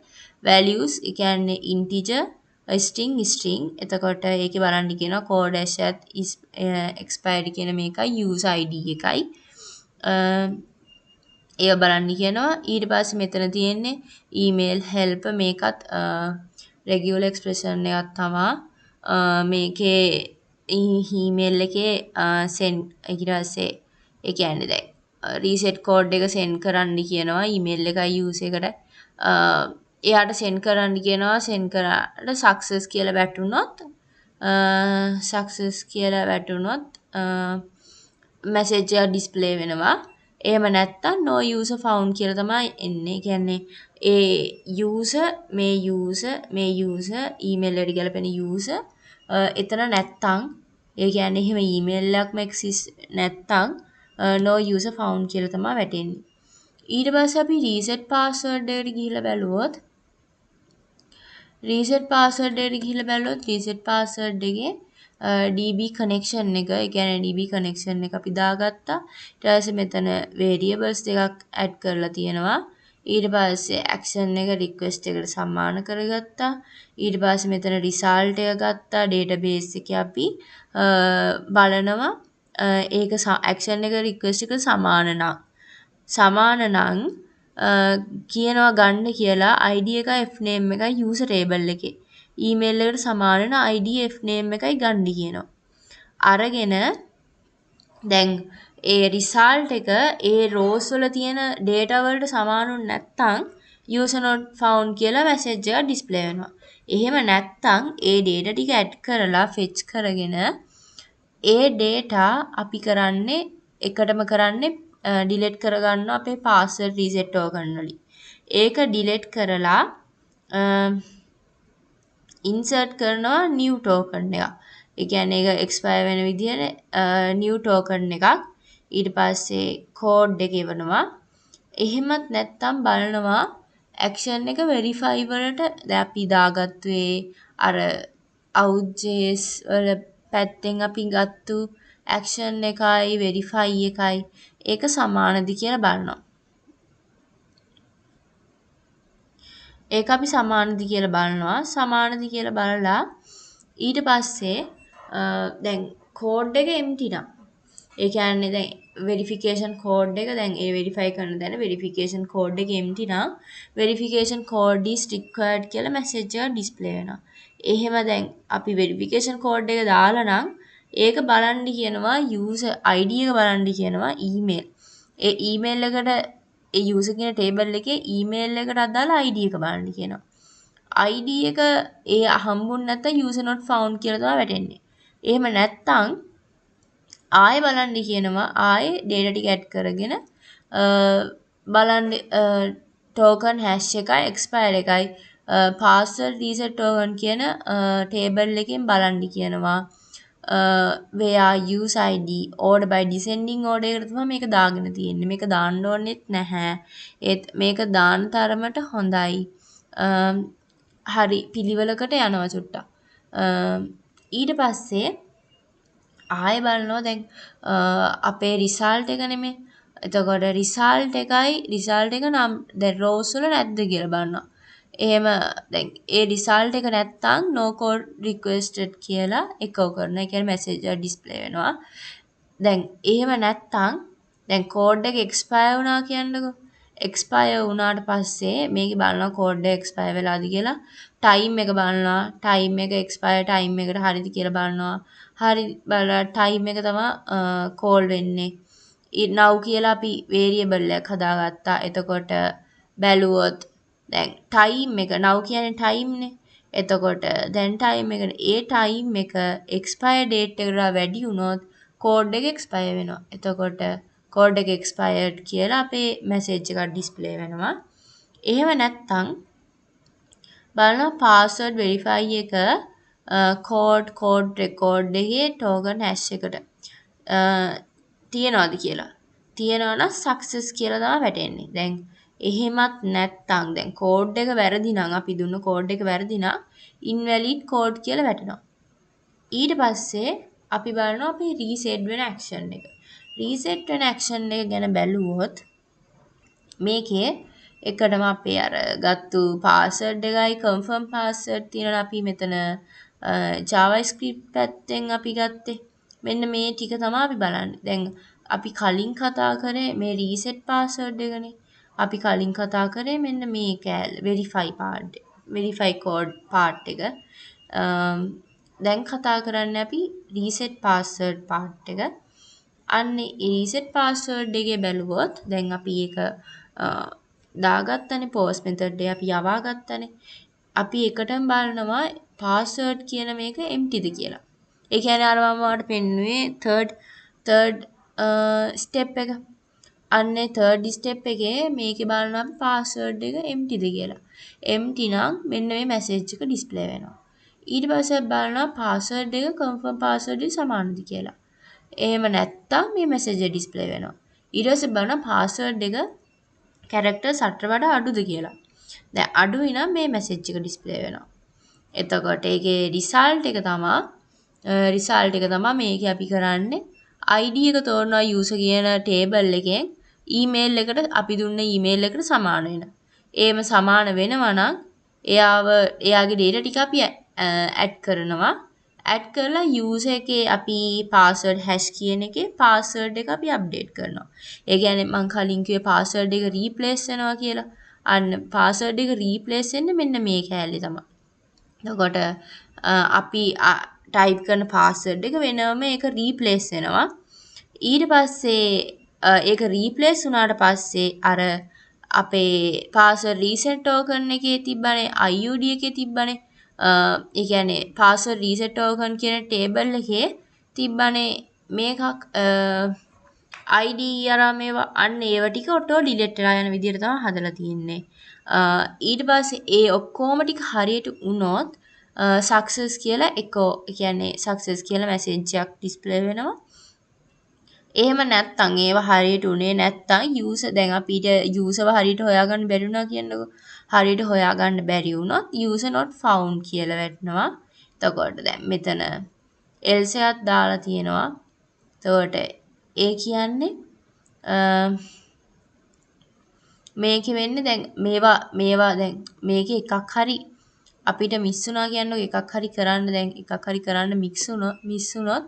වැලියුස් ඒ කියන්නේ ඉන්ටිජර් ස්ට්‍රින්ග් එතකොට ඒකේ බලන්න කියනවා කෝඩ් හැෂ් එකත් එක්ස්පයරි කියන මේකයි යූසර් ID එකයි ඒව බලන්න කියනවා. ඊට පස්සේ මෙතන තියෙන්නේ ඊමේල් හෙල්ප් මේකත් රෙගියුලර් එක්ස්ප්‍රෙෂන් එකක් තමා. මේකේ ඊමේල් එකේ සෙන්ඩ් ඊට පස්සේ ඒ කියන්නේ දැන් රීසෙට් කෝඩ් එක සෙන්ඩ් කරන්න කියනවා ඊමේල් එකයි යූසර් එකට. එයාට සෙන්ඩ් කරන්න කියනවා. සෙන්ඩ් කරාට සක්සස් කියලා වැටුනොත් මැසේජ් එකක් ඩිස්ප්ලේ වෙනවා. එහෙම නැත්තම් no user found කියලා තමයි එන්නේ. ඒ කියන්නේ ඒ user මේ user මේ user email එකට ගැලපෙන user එතන නැත්තම් ඒ කියන්නේ එහෙම ඊමේල් එකක්ම එක්සිස්ට් නැත්තම් no user found කියලා තමයි වැටෙන්නේ. ඊට පස්සේ අපි රීසෙට් පාස්වර්ඩ් එකට ගිහිල්ලා බැලුවොත් රීසෙට් පාස්වර්ඩ් එකට ගිහිල්ලා බැලුවොත් රීසෙට් පාස්වර්ඩ් එකේ DB connection එක ඒ කියන්නේ DB connection එක අපි දාගත්තා. ඊට පස්සේ මෙතන වේරියබල්ස් දෙකක් ඇඩ් කරලා තියෙනවා. ඊට පස්සේ ඇක්ෂන් එක රික්වෙස්ට් එකට සමාන කරගත්තා. ඊට පස්සේ මෙතන රිසල්ට් එක ගත්තා. ඩේටාබේස් එකේ අපි බලනවා ඒක ඇක්ෂන් එක රික්වෙස්ට් එකට සමාන නම් කියනවා ගන්න කියලා ID එකයි F name එකයි user table එකේ. ඊමේල් එකට සමාන වෙන ID F name එකයි ගන්න කියනවා. අරගෙන දැන් ඒ රිසල්ට් එක ඒ රෝස් වල තියෙන ඩේටා වලට සමාන වුනේ නැත්නම් user not found කියලා මැසේජ් එකක් ඩිස්ප්ලේ වෙනවා. එහෙම නැත්නම් ඒ ඩේටා ටික ඇඩ් කරලා ෆෙච් කරගෙන ඒ ඩේටා අපි කරන්නේ එකටම කරන්නේ ඩිලීට් කරගන්නවා අපේ පාස්වර්ඩ් රීසෙට් ටෝකන් වලින්. ඒක ඩිලීට් කරලා ඉන්සර්ට් කරනවා නිව් ටෝකන් එකක්. ඒ කියන්නේ ඒක එක්ස්පයර් වෙන විදිහට නිව් ටෝකන් එකක්. ඊට පස්සේ කෝඩ් එක එවනවා. එහෙමත් නැත්නම් බලනවා ඇක්ෂන් එක වෙරිෆයි වලට දැන් අපි දාගත්තු ඒ අර auth.js වල පැත්තෙන් අපි ගත්තු ඇක්ෂන් එකයි වෙරිෆයි එකයි ඒක සමානද කියලා බලනවා. ඒක අපි සමානද කියලා බලනවා. සමානද කියලා බලලා ඊට පස්සේ දැන් කෝඩ් එක එම්ටි නම් ඒ කියන්නේ දැන් වෙරිෆිකේෂන් කෝඩ් එක දැන් ඒ වෙරිෆයි කරන තැන වෙරිෆිකේෂන් කෝඩ් එක එම්ටි නම් වෙරිෆිකේෂන් කෝඩ් is required කියලා මැසේජ් එකක් ඩිස්ප්ලේ වෙනවා. එහෙම දැන් අපි වෙරිෆිකේෂන් කෝඩ් එක දාලා නම් ඒක බලන්න කියනවා යූසර් ID එක බලන්න කියනවා ඊමේල්. ඒ ඊමේල් එකට ඒ යූසර් කියන ටේබල් එකේ ඊමේල් එකට අදාළ ID එක බලන්න කියනවා. ID එක ඒ හම්බුනේ නැත්නම් user not found කියලා තමයි වැටෙන්නේ. එහෙම නැත්නම් ආයෙ බලන්න කියනවා ආයෙ ඩේටා ටික ඇඩ් කරගෙන බලන්න ටෝකන් හැෂ් එකයි එක්ස්පයර් එකයි පාස්වර්ඩ් රීසෙට් ටෝකන් කියන ටේබල් එකෙන් බලන්න කියනවා. Where user ID order by descending order එකට තමයි මේක දාගෙන තියෙන්නේ. මේක දාන්න ඕනෙත් නැහැ. ඒත් මේක දාන තරමට හොඳයි. හරි පිළිවෙලකට යනවා චුට්ටක්. ඊට පස්සේ ආයෙ බලනවා දැන් අපේ රිසල්ට් එක නෙමෙයි. එතකොට රිසල්ට් එකයි රිසල්ට් එක නම් දැන් රෝස් වල නැද්ද කියලා බලනවා. එහෙම දැන් ඒ රිසල්ට් එක නැත්තම් no code requested කියලා එකෝ කරනවා. ඒ කියන්නේ මැසේජ් එක ඩිස්ප්ලේ වෙනවා. දැන් එහෙම නැත්තම් දැන් කෝඩ් එක එක්ස්පයර් වුණා කියන්නකෝ. එක්ස්පයර් වුණාට පස්සේ මේකේ බලනවා කෝඩ් එක එක්ස්පයර් වෙලාද කියලා. ටයිම් එක බලනවා. ටයිම් එක එක්ස්පයර් ටයිම් එකට හරිද කියලා බලනවා. හරි බලලා ටයිම් එක තමයි කෝල් වෙන්නේ. Now කියලා අපි වේරියබල් එකක් හදාගත්තා. එතකොට බැලුවොත් දැන් ටයිම් එක now කියන්නේ ටයිම් නේ. එතකොට දැන් ටයිම් එකට ඒ ටයිම් එක එක්ස්පයර් ඩේට් එකට වැඩි වුණොත් කෝඩ් එක එක්ස්පයර් වෙනවා. එතකොට කෝඩ් එක එක්ස්පයර්ඩ් කියලා අපේ මැසේජ් එකක් ඩිස්ප්ලේ වෙනවා. එහෙම නැත්නම් බලනවා පාස්වර්ඩ් වෙරිෆයි එක කෝඩ් කෝඩ් රෙකෝඩ් එකේ ටෝකන් හැෂ් එකට තියනවාද කියලා. තියනවා නම් සක්සස් කියලා තමයි වැටෙන්නේ. දැන් එහෙමත් නැත්නම් දැන් කෝඩ් එක වැරදි නම් අපි දුන්න කෝඩ් එක වැරදි නම් ඉන්වැලිඩ් කෝඩ් කියලා වැටෙනවා. ඊට පස්සේ අපි බලනවා අපේ රීසෙට් වෙන ඇක්ෂන් එක. රීසෙට් වෙන ඇක්ෂන් එක ගැන බැලුවොත් මේකේ එකටම අපේ අර ගත්තු පාස්වර්ඩ් එකයි කන්ෆර්ම් පාස්වර්ඩ් තියෙනවා. අපි මෙතන JavaScript පැත්තෙන් අපි ගත්තේ. මෙන්න මේ ටික තමයි අපි බලන්නේ. දැන් අපි කලින් කතා කරේ මේ රීසෙට් පාස්වර්ඩ් එකනේ. අපි කලින් කතා කරේ මෙන්න මේ කෑල්ල වෙරිෆයි පාර්ට් එක. වෙරිෆයි කෝඩ් පාර්ට් එක. දැන් කතා කරන්නේ අපි රීසෙට් පාස්වර්ඩ් පාර්ට් එක. අන්න ඒ රීසෙට් පාස්වර්ඩ් එකේ බැලුවොත් දැන් අපි ඒක දාගත්තනේ පෝස්ට් මෙතඩ් එක අපි යවා ගත්තනේ. අපි එකටම බලනවා පාස්වර්ඩ් කියන මේක එම්ටිද කියලා. ඒ කියන්නේ අර මම ඔයාලට පෙන්නුවේ තර්ඩ් ස්ටෙප් එක. අන්නේ තර්ඩ් ස්ටෙප් එකේ මේකේ බලනවා අපි පාස්වර්ඩ් එක එම්ටිද කියලා. එම්ටි නම් මෙන්න මේ මැසේජ් එක ඩිස්ප්ලේ වෙනවා. ඊට පස්සේ අපි බලනවා පාස්වර්ඩ් එක කන්ෆර්ම් පාස්වර්ඩ් එක සමානද කියලා. එහෙම නැත්තම් මේ මැසේජ් එක ඩිස්ප්ලේ වෙනවා. ඊට පස්සේ බලනවා පාස්වර්ඩ් එක කැරක්ටර්ස් 8ට වඩා අඩුද කියලා. දැන් අඩුයි නම් මේ මැසේජ් එක ඩිස්ප්ලේ වෙනවා. එතකොට ඒකේ රිසල්ට් එක තමා මේකේ අපි කරන්නේ ID එක තෝරනවා යූසර් කියන ටේබල් එකෙන් ඊමේල් එකට අපි දුන්න ඊමේල් එකට සමාන වෙන. එහෙම සමාන වෙනවා නම් එයාගේ ඩේටා ටික අපි ඇඩ් කරනවා. ඇඩ් කරලා යූසර් එකේ අපි පාස්වර්ඩ් හැෂ් කියන එකේ පාස්වර්ඩ් එක අපි අප්ඩේට් කරනවා. ඒ කියන්නේ මං කලින් කිව්වේ පාස්වර්ඩ් එක රීප්ලේස් වෙනවා කියලා. අන්න පාස්වර්ඩ් එක රීප්ලේස් වෙන්නේ මෙන්න මේ කෑල්ලේ තමයි. එතකොට අපි ටයිප් කරන පාස්වර්ඩ් එක වෙනම ඒක රීප්ලේස් වෙනවා. ඊට පස්සේ ඒක රීප්ලේස් වුණාට පස්සේ අර අපේ පාස්වර්ඩ් රීසෙට් ටෝකන් එකේ තිබ්බනේ IUD එකේ තිබ්බනේ ඒ කියන්නේ පාස්වර්ඩ් රීසෙට් ටෝකන් කියන ටේබල් එකේ තිබ්බනේ මේකක් ID අරන් මේවා අන්න ඒව ටික ඔටෝ ඩිලීට් වෙලා යන විදිහට තමයි හදලා තියෙන්නේ. ඊට පස්සේ ඒ ඔක්කොම ටික හරියට වුණොත් සක්සස් කියලා එකෝ ඒ කියන්නේ සක්සස් කියලා මැසේජ් එකක් ඩිස්ප්ලේ වෙනවා. එහෙම නැත්තම් ඒව හරියට උනේ නැත්තම් යූසර් දැන් අපිට යූසර්ව හරියට හොයාගන්න බැරි වුණා කියන්නකෝ. හරියට හොයාගන්න බැරි වුණොත් user not found කියලා වැටෙනවා. එතකොට දැන් මෙතන else එකක් දාලා තියෙනවා. එතකොට ඒ කියන්නේ මේකේ වෙන්නේ දැන් මේවා දැන් මේකේ එකක් හරි අපිට මිස් වුණා කියන්නකෝ එකක් හරි කරන්න දැන් එකක් හරි කරන්න මිස් වුණොත්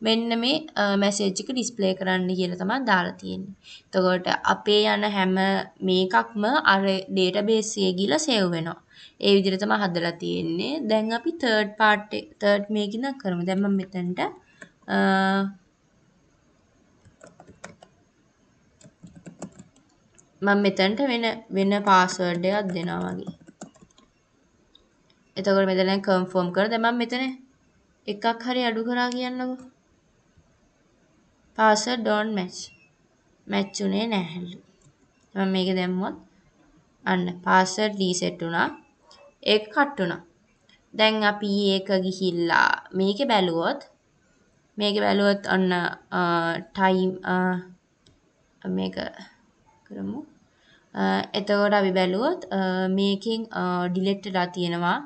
මෙන්න මේ මැසේජ් එක ඩිස්ප්ලේ කරන්න කියලා තමයි දාලා තියෙන්නේ. එතකොට අපේ යන හැම මේකක්ම අර ඩේටාබේස් එකේ ගිහලා සේව් වෙනවා. ඒ විදිහට තමයි හදලා තියෙන්නේ. දැන් අපි තර්ඩ් පාර්ට් එක තර්ඩ් මේක ඉඳන් කරමු. දැන් මම මෙතනට මම මෙතනට වෙන පාස්වර්ඩ් එකක් දෙනවා වගේ. එතකොට මෙතන දැන් කන්ෆර්ම් කරලා දැන් මම මෙතන එකක් හරි අඩු කරා කියන්නකෝ. Password don't match. Match උනේ නැහැලු. මම මේක දැම්මොත් අන්න පාස්වර්ඩ් රීසෙට් වුණා. ඒක කට් වුණා. දැන් අපි ඒක ගිහිල්ලා මේකේ බැලුවොත් ඔන්න ටයිම් මේක කරමු. එතකොට අපි බැලුවොත් මේකෙන් ඩිලීට් වෙලා තියෙනවා.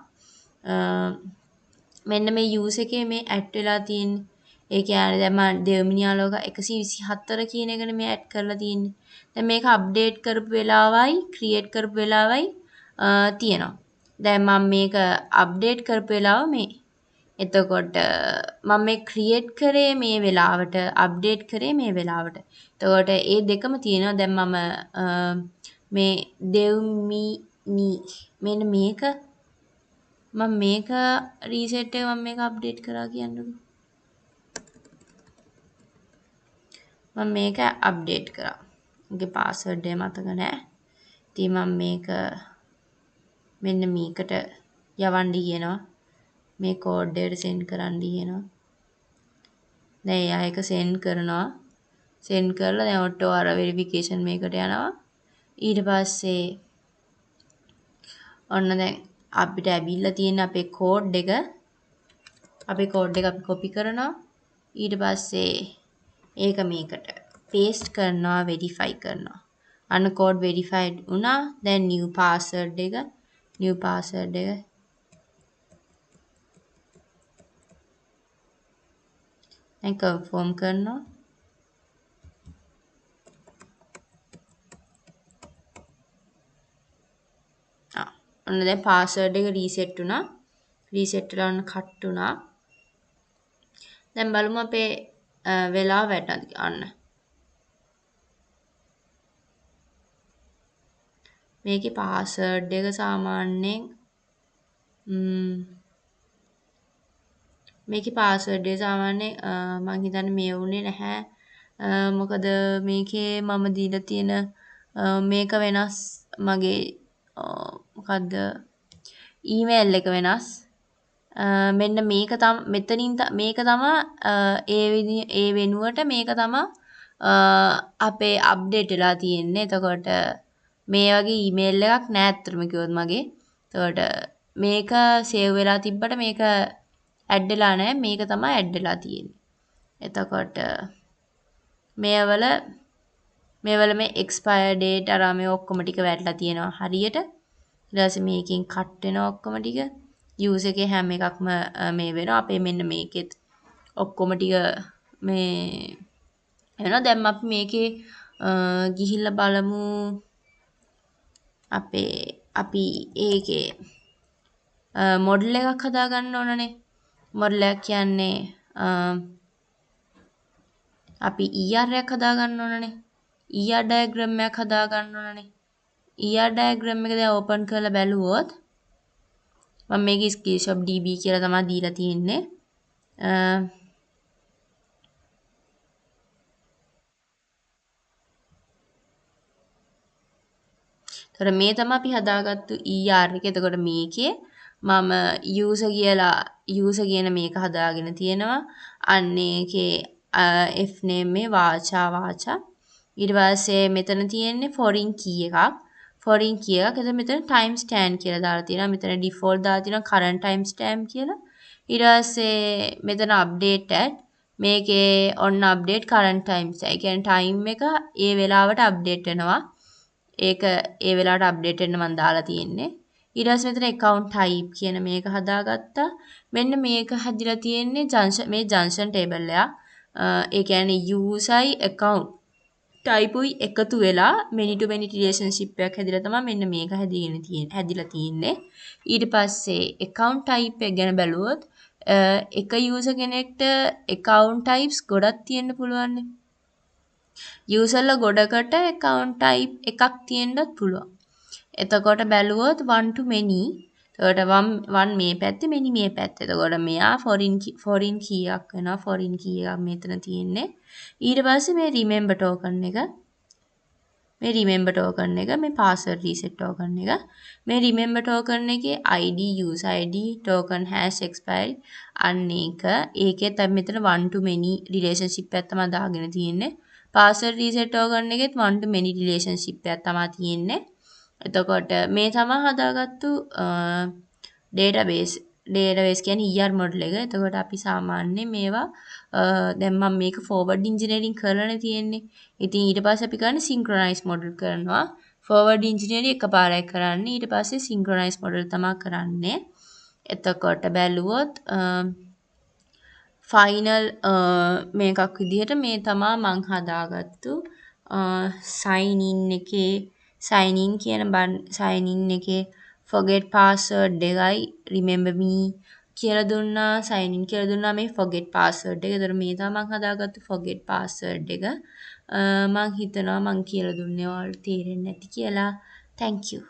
මෙන්න මේ යූස් එකේ මේ ඇඩ් වෙලා තියෙන්නේ. ඒ කියන්නේ දැන් මම දෙව්මිනි ආලෝක 124 කියන එකනේ මේ ඇඩ් කරලා තියෙන්නේ. දැන් මේක අප්ඩේට් කරපු වෙලාවයි ක්‍රියේට් කරපු වෙලාවයි තියෙනවා. දැන් මම මේක අප්ඩේට් කරපු වෙලාව මේ. එතකොට මම මේ ක්‍රියේට් කරේ මේ වෙලාවට අප්ඩේට් කරේ මේ වෙලාවට. එතකොට ඒ දෙකම තියෙනවා. දැන් මම මේ දෙව්මිනි මෙන්න මේක මම මේක රීසෙට් එක මම මේක අප්ඩේට් කරා කියන්නකෝ. මම මේක අප්ඩේට් කරා. මගේ පාස්වර්ඩ් එක මතක නෑ. ඉතින් මම මේක මෙන්න මේකට යවන්න කියනවා. මේ කෝඩ් එකට සෙන්ඩ් කරන්න කියනවා. දැන් එයා ඒක සෙන්ඩ් කරනවා. සෙන්ඩ් කරලා දැන් ඔටෝ අර වෙරිෆිකේෂන් මේකට යනවා. ඊට පස්සේ ඔන්න දැන් අපිට ඇවිල්ලා තියෙන අපේ කෝඩ් එක අපේ කෝඩ් එක අපි කොපි කරනවා. ඊට පස්සේ ඒක මේකට පේස්ට් කරනවා වෙරිෆයි කරනවා. අන්න කෝඩ් වෙරිෆයිඩ් වුණා. දැන් නිව් පාස්වර්ඩ් එක දැන් කන්ෆර්ම් කරනවා. ඔන්න දැන් පාස්වර්ඩ් එක රීසෙට් වුණා. රීසෙට් වෙලා ඔන්න කට් වුණා. දැන් බලමු අපේ වෙලාව වැටෙනවද කියලා. අන්න මේකේ පාස්වර්ඩ් එක සාමාන්‍යයෙන් මේකේ පාස්වර්ඩ් එක සාමාන්‍යයෙන් මං හිතන්නේ මේ වුණේ නැහැ. මොකද මේකේ මම දීලා තියෙන මේක වෙනස් මගේ මොකද්ද ඊමේල් එක වෙනස්. මෙන්න මේක මෙතනින් මේක තමා ඒ වෙනුවට මේක තමා අපේ අප්ඩේට් වෙලා තියෙන්නේ. එතකොට මේ වගේ ඊමේල් එකක් නෑ ඇත්තටම කිව්වොත් මගේ. එතකොට මේක සේව් වෙලා තිබ්බට මේක ඇඩ් වෙලා නෑ. මේක තමයි ඇඩ් වෙලා තියෙන්නේ. එතකොට මේවල මේ එක්ස්පයර් ඩේට් අර මේ ඔක්කොම ටික වැටලා තියෙනවා හරියට. ඊට පස්සේ මේකෙන් කට් වෙනවා ඔක්කොම ටික. යූස් එකේ හැම එකක්ම මේ වෙනවා. අපේ මෙන්න මේකෙත් ඔක්කොම ටික මේ වෙනවා. දැන් අපි මේකේ ගිහිල්ලා බලමු අපේ අපි ඒකේ මොඩල් එකක් හදාගන්න ඕනනේ. මොඩල් එකක් කියන්නේ අපි ER එකක් හදා ගන්න ඕනනේ. ER ඩයග්‍රෑම් එකක් හදා ගන්න ඕනනේ. ER ඩයග්‍රෑම් එක දැන් ඕපන් කරලා බැලුවොත් මම මේකේ ස්කිල්ෂොප් DB කියලා තමයි දීලා තියෙන්නේ. එතකොට මේ තමයි අපි හදාගත්තු ER එක. එතකොට මේකේ මම user කියලා user කියන මේක හදාගෙන තියෙනවා. අන්න ඒකේ F name මේ වාචා වාචා. ඊට පස්සේ මෙතන තියෙන්නේ foreign key එකක්. Foreign key එකක්. එතකොට මෙතන time stamp කියලා දාලා තියෙනවා. මෙතන default දාලා තියෙනවා current time stamp කියලා. ඊට පස්සේ මෙතන update at මේකේ on update current time stamp. ඒ කියන්නේ time එක ඒ වෙලාවට update වෙනවා. ඒක ඒ වෙලාවට අප්ඩේට් වෙන්න මම දාලා තියෙන්නේ. ඊට පස්සේ මෙතන account type කියන මේක හදාගත්තා. මෙන්න මේක හැදිලා තියෙන්නේ junction, මේ junction table එකක්. ඒ කියන්නේ user account type උයි එකතු වෙලා many to many relationship එකක් හැදිලා තමයි මෙන්න මේක හැදීගෙන තියෙන්නේ. හැදිලා තියෙන්නේ. ඊට පස්සේ account type එක ගැන බැලුවොත් එක user කෙනෙක්ට account types ගොඩක් තියෙන්න පුළුවන්නේ. යූසර්ලා ගොඩකට account type එකක් තියෙන්නත් පුළුවන්. එතකොට බැලුවොත් one to many. එතකොට one මේ පැත්තේ many මේ පැත්තේ. එතකොට මෙයා foreign key එකක් වෙනවා. Foreign key එකක් මෙතන තියෙන්නේ. ඊට පස්සේ මේ remember token එක. මේ remember token එක මේ password reset token එක. මේ remember token එකේ ID, user ID, token hash expiry අන්න ඒක. ඒකෙත් අපි මෙතන one to many relationship එකක් තමයි දාගෙන තියෙන්නේ. Password reset token එකෙත් one to many relationship එකක් තමයි තියෙන්නේ. එතකොට මේ තමයි හදාගත්තු database. Database කියන්නේ ER model එක. එතකොට අපි සාමාන්‍යයෙන් මේවා දැන් මම මේක forward engineering කරලානේ තියෙන්නේ. ඉතින් ඊට පස්සේ අපි කරන්නේ synchronize model කරනවා. Forward engineering එකපාරයි කරන්නේ. ඊට පස්සේ synchronize model තමයි කරන්නේ. එතකොට බැලුවොත් ෆයිනල් මේකක් විදිහට මේ තමා මං හදාගත්තු sign in එකේ sign in කියන sign in එකේ forget password එකයි remember me කියලා දුන්නා, sign in කියලා දුන්නා, මේ forget password එක. එතකොට මේ තමා මං හදාගත්තු forget password එක. මං හිතනවා මං කියලා දුන්නේ ඔයාලට තේරෙන්නේ නැති කියලා. Thank you.